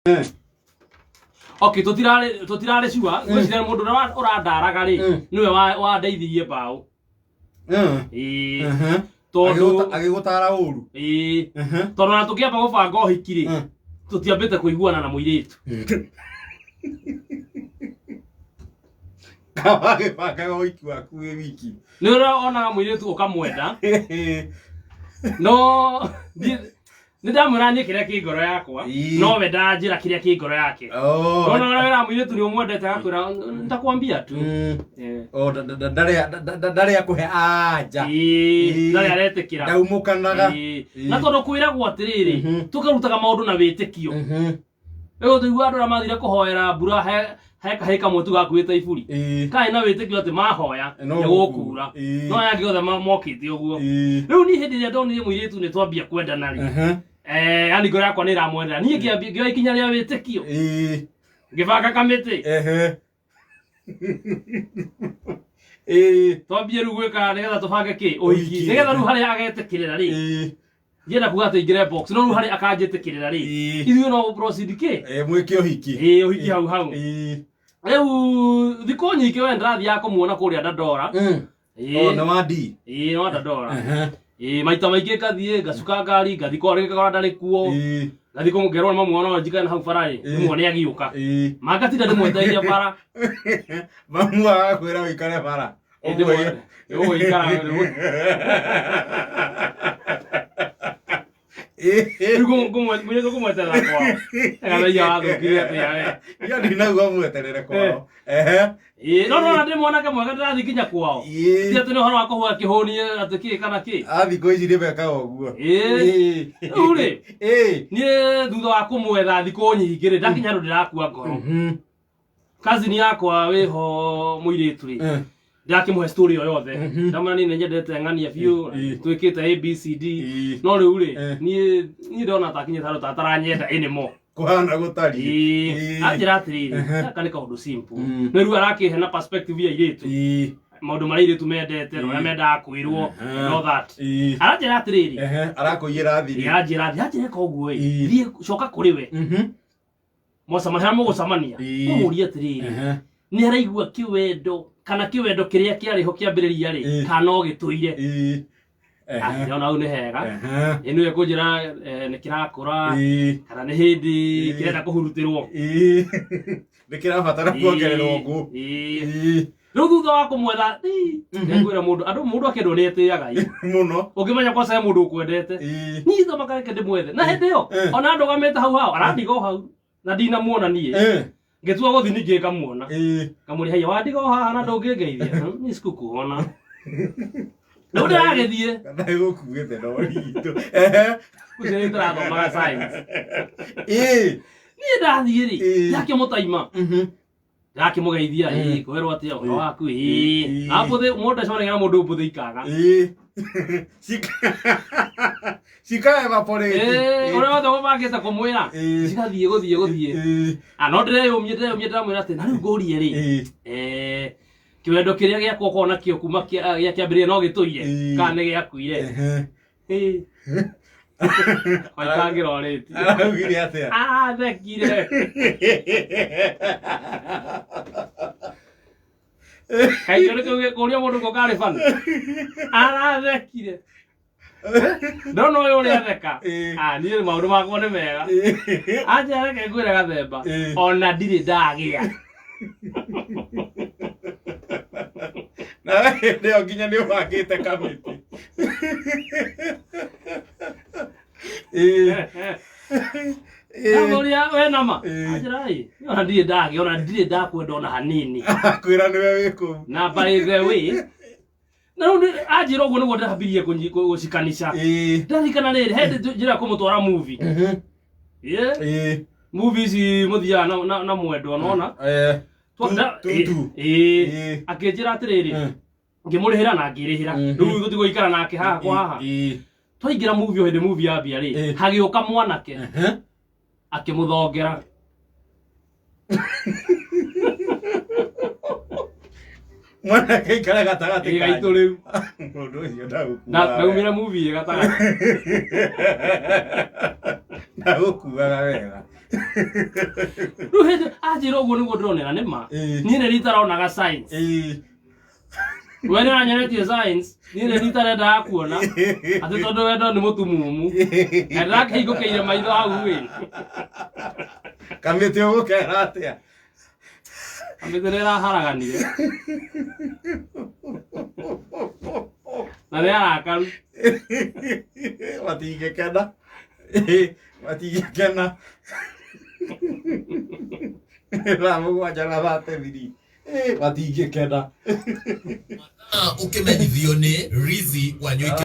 Okay, tũtirarĩ sure. Ngwĩciria mũndũ ũrĩa ũrandaraga rĩ, nĩwe wandeithirie mbaũ. Ĩĩ. Tondũ Agĩgũtara ũru. Ĩĩ. Tondũ ona tũkĩamba gũbanga ũhiki rĩ, tũtiambĩte kũiguana na mũirĩtu. Wagĩbangaga ũhiki waku wĩ wiki. Nĩ ũrĩa onaga mũirĩtu ũkamwenda, no nĩ ndamwĩra niĩ kĩrĩa kĩ ngoro yakwa, no we ndanjĩra kĩrĩa kĩ ngoro yake. Nona ũrĩa wĩra mũirĩtu nĩ ũmwendete agakwĩra nitakwambia tu. Eh. Oh, ndarĩ akũhe anja. Ĩĩ, ndarĩ aretĩkĩra. Ndaumũkanaga. Ĩĩ. Na tondũ kwĩragwo atĩrĩrĩ, tũkarutaga maũndũ na wĩtĩkio. Rĩu tũigua andũ arĩa mathire kũhoera mbura he kahĩĩ kamwe tu gakuĩte iburi. Karĩ na wĩtĩkio atĩ mahoya No nĩ gũkura. Ĩĩ. No aya angĩ othe mokĩte ũguo. Rĩu niĩ hĩndĩ ĩrĩa ndonire mũirĩtu nĩ twambia kwendana rĩ, yani ngoro yakwa nĩ ĩramwendera. Niĩ ngĩambia ngĩoya ikinya rĩa wĩtĩkio. Ngĩbanga kamĩtĩ. Twambie rĩu gwĩka nĩgetha tũbange kĩ? Ũhiki. Ũhiki. Nĩgetha rĩu harĩa agetĩkĩrĩra rĩ. Ndienda kuga atĩ ingĩre box, no rĩu harĩa akanjĩtĩkĩrĩra rĩ. Ithuĩ no proceed kĩ? Mwĩke ũhiki. Ĩĩ, ũhiki hau hau. Rĩu thikũ nyingĩ we ndĩrathiaga kũmuona kũrĩa Dandora. Ĩĩ. Oh, nĩ wa D. Ĩĩ, nĩ wa Dandora. Ĩĩ, maita maingĩ ngathiĩ ngacuka ngari ngathiĩ kwa rĩngĩ ngakora ndarĩ kuo. Ngathiĩ kũmũkerwo nĩ mamuona no njikare na hau bara ĩ, rĩmwe nĩ agĩũka. Mangatinda ndĩmwetereire bara. Mamu agakwĩra ũikare bara. Ĩĩ, ndĩmwe- ũgũikara rĩu mũirĩtu kũmweterera kwao. Gathaia wathũkire atĩa we? Iyo ndinauga mweterere kwao. Ehe. Ĩĩ, no nona ndĩ mwanake mwega ndĩrathiĩ nginya kwao. Ti atĩ nĩ ũhoro wa kũhũa kĩhũni atĩ kĩ kana kĩ. A thikũ ici nĩ mekaga ũguo. Ĩĩ. Rĩu rĩ, Ĩĩ. niĩ thutha wa kũmwetha thikũ nyingĩ rĩ, ndakinya handũ ndĩrakua ngoro. Cousin yakwa wĩho mũirĩtu rĩ, ndĩrakĩmũhe story ĩyo yothe. Ndamwĩra niĩ nĩnyendete ng'ania biũ, twĩkĩte ABCD. No rĩu rĩ, niĩ ndona ta akinyĩte handũ ta ataranyenda anymore. Kũhana gũtariĩ. Ĩĩ. Anjĩra atĩrĩrĩ, gaka nĩ kaũndũ simple. No rĩu arakĩhe na perspective ya airĩtu. Maũndũ marĩa airĩtu mendete na ũrĩa mendaga kwĩrwo and all that. Aranjĩra atĩrĩrĩ. Arakũiyĩra thiri. Ĩĩ, aranjĩra thiĩ, anjĩra ĩka ũguo ĩ. Thiĩ coka kũrĩ we. Mwacemania harĩa mũgũcemania. Ũmũrie atĩrĩrĩ. Nĩ araigua kĩwendo kana kĩwendo kĩrĩa kĩarĩ ho kĩambĩrĩria rĩ, kana no gĩtũire. Ndĩrona hau nĩ hega. Ĩ nĩwe kũnjĩra nĩ kĩrakũra kana nĩ hĩndĩ kĩrenda kũhurutĩrwo. Nĩ kĩrabatara kuongererwo ngũ. Rĩu thutha wa kũmwetha, nĩngwĩra mũndũ, andũ mũndũ akĩendwo nĩ etĩaga ĩ. Mũno. Ũngĩmenya kwaca he mũndũ ũkwendete. Niĩ thoma reke ndĩmwethe. Na hĩndĩ ĩyo, ona ndũgamĩte hau hao, arandiga o hau. Na ndinamuona niĩ. Ngĩtua gũthiĩ ningĩ ngamuona. Ngamũria haiya wandiga o haha na ndũngĩngeithia. Niĩ sikukuona. Rĩu ndĩragĩthiĩ. Kana ĩgũkuĩte no ritũ. Ũcio nĩ tũrathomaga science. Ĩĩ. Niĩ ndathiĩ rĩ, ndakĩmũtaima. Ndakĩmũgeithia, ĩĩ, kwĩrwo atĩa ũhoro waku, ĩĩ. Na mbũthĩ, mũndũ acemanagia na mũndũ mbũthĩ ikaga. Ĩĩ. Cika evaporate. Ĩĩ, ũrĩa wothe ũbangĩte kũmwĩra, cigathiĩ gũthiĩ gũthiĩ. Ah, no ndĩreyũmia, ndĩreyũmia ndĩramwĩra atĩ, na rĩu ngũrie rĩ, kĩwendo kĩrĩa gĩakwa ũkoragwo nakĩo kuma gĩa kĩambĩrĩria no gĩtũire, kana nĩ gĩakuire. Ĩĩ. Waitangĩra ũrĩti. Araugire atĩa? Athekire. Kaingĩ nĩ kũria mũndũ ko karĩ bana. Arathekire. Ndona ũyũ ũrĩa atheka. Ah, niĩ maũndũ makwa nĩ mega. Anja reke ngwĩre gathemba. Ona ndirĩ ndagĩa. Na hĩndĩ ĩyo nginya nĩ ũbangĩte kamĩtĩ. Ndamũria we nama. Anjĩra ĩ, ona ndirĩ ndagĩa, ona ndirĩ ndakwenda ona hanini. Akwĩra nĩwe wĩ kũu. Na by the way, na rĩu anjĩra ũguo nĩguo ndambirie gũcikanica. Ndarikana rĩrĩ, he hĩndĩ njĩra kũmũtwara movie. Ĩĩ. Movie ici mũthiaga na mwendwa nona. Tu, tu. Ĩĩ. Akĩnjĩra atĩrĩrĩ, ngĩmũrĩhĩra na ngĩrĩhĩra. Rĩu tũtigũikara nake haha kwa haha. Twaingĩra movie o hĩndĩ movie yambia rĩ, hagĩũka mwanake akĩmũthongera. Mwanake ikare gatagatĩ Ĩ gaitũ rĩu. Mũndũ ũcio ndagũkuaga. Na ndaumire movie ĩ gatagatĩ. Ndagũkuaga wega. Rĩu hĩndĩ anjĩra ũguo nĩguo ndĩronera nĩ ma. Niĩ nĩ ritaronaga signs. We nĩ ũranyonetie signs, niĩ nĩ ritarendaga kuona atĩ tondũ wendo nĩ mũtumumu. Na ndĩrakĩhingũkĩire maitho hau ĩ. Kamĩtĩ ũgũkera atĩa? Kamĩtĩ nĩ ĩraharaganire. Na nĩ arakaru. Matingĩkena. Matingĩkena. Thaa 7 na 33. Matingĩkena. Ũkĩmenyithio nĩ Rizzy Wanyoike.